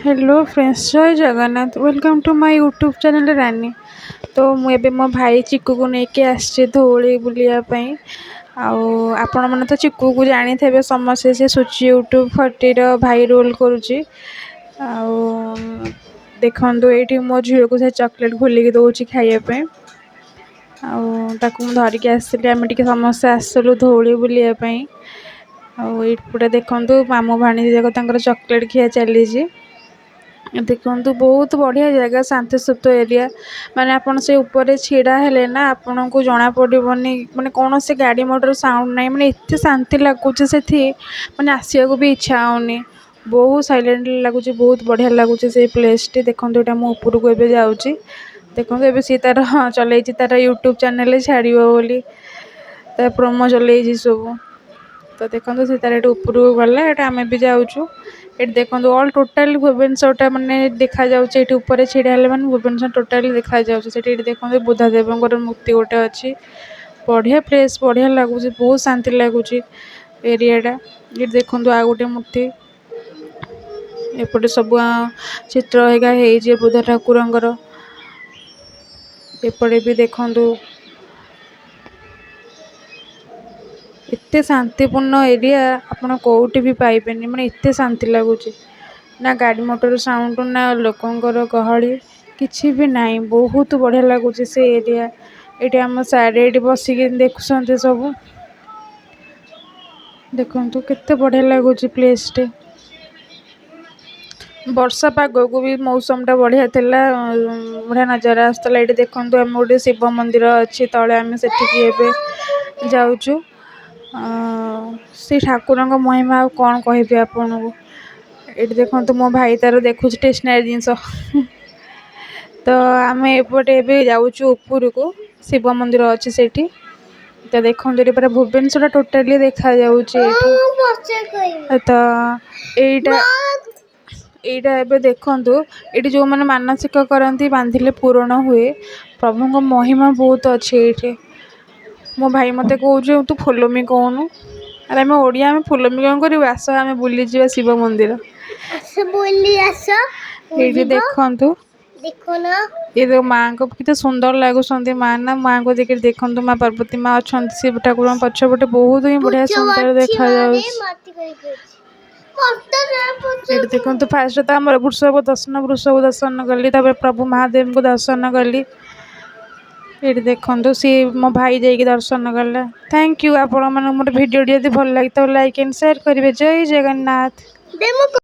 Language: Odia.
Hello friends, Jai Jagannath. Welcome to my YouTube channel Rani. ତ ମୁଁ ଏବେ ମୋ ଭାଇ ଚିକୁକୁ ନେଇକି ଆସିଛି ଧଉଳି ବୁଲିବା ପାଇଁ। ଆଉ ଆପଣମାନେ ତ ଚିକୁକୁ ଜାଣିଥିବେ ସମସ୍ତେ, ସେ ସୁଚି ୟୁଟ୍ୟୁବ୍ ଫର୍ଟିର ଭାଇ ରୋଲ୍ କରୁଛି। ଆଉ ଦେଖନ୍ତୁ, ଏଇଠି ମୋ ଝିଅକୁ ସେ ଚକୋଲେଟ୍ ଖୋଲିକି ଦେଉଛି ଖାଇବା ପାଇଁ। ଆଉ ତାକୁ ମୁଁ ଧରିକି ଆସିଥିଲି। ଆମେ ଟିକେ ସମସ୍ତେ ଆସିଥିଲୁ ଧଉଳି ବୁଲିବା ପାଇଁ। ଆଉ ଏଇପଟେ ଦେଖନ୍ତୁ, ମାମୁଁ ଭାଣିଜୀ ଯାକ ତାଙ୍କର ଚକୋଲେଟ୍ ଖିଆ ଚାଲିଛି। ଦେଖନ୍ତୁ, ବହୁତ ବଢ଼ିଆ ଜାଗା, ଶାନ୍ତିସ୍ତୂପ ଏରିଆ। ମାନେ ଆପଣ ସେ ଉପରେ ଛିଡ଼ା ହେଲେ ନା ଆପଣଙ୍କୁ ଜଣାପଡ଼ିବନି, ମାନେ କୌଣସି ଗାଡ଼ି ମଟର ସାଉଣ୍ଡ ନାହିଁ। ମାନେ ଏତେ ଶାନ୍ତି ଲାଗୁଛି ସେଠି, ମାନେ ଆସିବାକୁ ବି ଇଚ୍ଛା ହେଉନି। ବହୁତ ସାଇଲେଣ୍ଟ ଲାଗୁଛି, ବହୁତ ବଢ଼ିଆ ଲାଗୁଛି ସେଇ ପ୍ଲେସ୍ଟି। ଦେଖନ୍ତୁ, ଏଇଟା ମୁଁ ଉପରକୁ ଏବେ ଯାଉଛି। ଦେଖନ୍ତୁ, ଏବେ ସିଏ ତାର ହଁ ଚଲେଇଛି, ତାର ୟୁଟ୍ୟୁବ୍ ଚ୍ୟାନେଲ୍ରେ ଛାଡ଼ିବ ବୋଲି ତା ପ୍ରୋମୋ ଚଲେଇଛି ସବୁ। ତ ଦେଖନ୍ତୁ, ସେ ତାର ଏଠି ଉପରକୁ ଗଲା, ଏଇଟା ଆମେ ବି ଯାଉଛୁ। ଏଠି ଦେଖନ୍ତୁ, ଅଲ୍ ଟୋଟାଲି ଭୁବନେଶ୍ୱରଟା ମାନେ ଦେଖାଯାଉଛି। ଏଠି ଉପରେ ଛିଡ଼ା ହେଲେ ମାନେ ଭୁବନେଶ୍ୱର ଟୋଟାଲି ଦେଖାଯାଉଛି ସେଠି। ଏଠି ଦେଖନ୍ତୁ, ବୁଦ୍ଧଦେବଙ୍କର ମୂର୍ତ୍ତି ଗୋଟେ ଅଛି। ବଢ଼ିଆ ପ୍ଲେସ୍, ବଢ଼ିଆ ଲାଗୁଛି, ବହୁତ ଶାନ୍ତି ଲାଗୁଛି ଏରିଆଟା। ଏଠି ଦେଖନ୍ତୁ, ଆଉ ଗୋଟେ ମୂର୍ତ୍ତି। ଏପଟେ ସବୁ ଚିତ୍ର ହେରିକା ହେଇଛି ବୁଦ୍ଧ ଠାକୁରଙ୍କର। ଏପଟେ ବି ଦେଖନ୍ତୁ, ଏତେ ଶାନ୍ତିପୂର୍ଣ୍ଣ ଏରିଆ ଆପଣ କେଉଁଠି ବି ପାଇବେନି। ମାନେ ଏତେ ଶାନ୍ତି ଲାଗୁଛି ନା, ଗାଡ଼ି ମଟର ସାଉଣ୍ଡ ନା ଲୋକଙ୍କର ଗହଳି କିଛି ବି ନାହିଁ। ବହୁତ ବଢ଼ିଆ ଲାଗୁଛି ସେ ଏରିଆ। ଏଇଠି ଆମ ସାର୍ ଏଇଠି ବସିକି ଦେଖୁଛନ୍ତି ସବୁ। ଦେଖନ୍ତୁ, କେତେ ବଢ଼ିଆ ଲାଗୁଛି ପ୍ଲେସ୍ଟି। ବର୍ଷା ପାଗକୁ ବି ମୌସମଟା ବଢ଼ିଆ ଥିଲା, ବଢ଼ିଆ ନଜାରା ଆସୁଥିଲା। ଏଇଠି ଦେଖନ୍ତୁ, ଆମେ ଗୋଟେ ଶିବ ମନ୍ଦିର ଅଛି ତଳେ, ଆମେ ସେଠିକି ଏବେ ଯାଉଛୁ। ସେ ଠାକୁରଙ୍କ ମହିମା ଆଉ କ'ଣ କହିବି ଆପଣଙ୍କୁ। ଏଇଠି ଦେଖନ୍ତୁ, ମୋ ଭାଇ ତାର ଦେଖୁଛି ଷ୍ଟେସନାରୀ ଜିନିଷ। ତ ଆମେ ଏପଟେ ଏବେ ଯାଉଛୁ ଉପରକୁ, ଶିବ ମନ୍ଦିର ଅଛି ସେଇଠି। ତ ଦେଖନ୍ତୁ, ଏଠି ପୁରା ଭୁବନେଶ୍ୱର ଟୋଟାଲି ଦେଖାଯାଉଛି ଏଇଠି। ତ ଏଇଟା ଏବେ ଦେଖନ୍ତୁ, ଏଇଠି ଯେଉଁମାନେ ମାନସିକ କରନ୍ତି, ବାନ୍ଧିଲେ ପୂରଣ ହୁଏ। ପ୍ରଭୁଙ୍କ ମହିମା ବହୁତ ଅଛି ଏଇଠି। ମୋ ଭାଇ ମୋତେ କହୁଛି, ତୁ ଫଲୋ ମି କହୁନୁ। ଆରେ, ଆମେ ଓଡ଼ିଆ, ଆମେ ଫଲୋ ମି କ'ଣ କରିବୁ? ଆସ, ଆମେ ବୁଲିଯିବା ଶିବ ମନ୍ଦିର। ଆସ, ବୁଲି ଆସ। ଏଇଠି ଦେଖନ୍ତୁ। ଦେଖୁନ। ଏ ଯୋଉ ମାଆଙ୍କ କେତେ ସୁନ୍ଦର ଲାଗୁଛନ୍ତି ମା ନା। ମାଆଙ୍କୁ ଦେଖି ଦେଖନ୍ତୁ, ମା ପାର୍ବତୀ ମା ଅଛନ୍ତି ଶିବ ଠାକୁରଙ୍କ ପଛପଟେ। ବହୁତ ହିଁ ବଢ଼ିଆ ସୁନ୍ଦର ଦେଖାଯାଉଛି। ଏଇଠି ଦେଖନ୍ତୁ, ଫାଷ୍ଟ ତ ଆମର ବୃଷଭ ଦର୍ଶନ, ବୃଷଭ ଦର୍ଶନ କଲି, ତାପରେ ପ୍ରଭୁ ମହାଦେବଙ୍କୁ ଦର୍ଶନ କଲି। ଏଇଠି ଦେଖନ୍ତୁ, ସିଏ ମୋ ଭାଇ ଯାଇକି ଦର୍ଶନ କଲା। Thank you. ଆପଣମାନଙ୍କୁ ମୋର ଭିଡ଼ିଓଟି ଯଦି ଭଲ ଲାଗିଥିବ, ଲାଇକ୍ ଆଣ୍ଡ ସେୟାର କରିବେ। ଜୟ ଜଗନ୍ନାଥ। ଦେ ମୁଁ।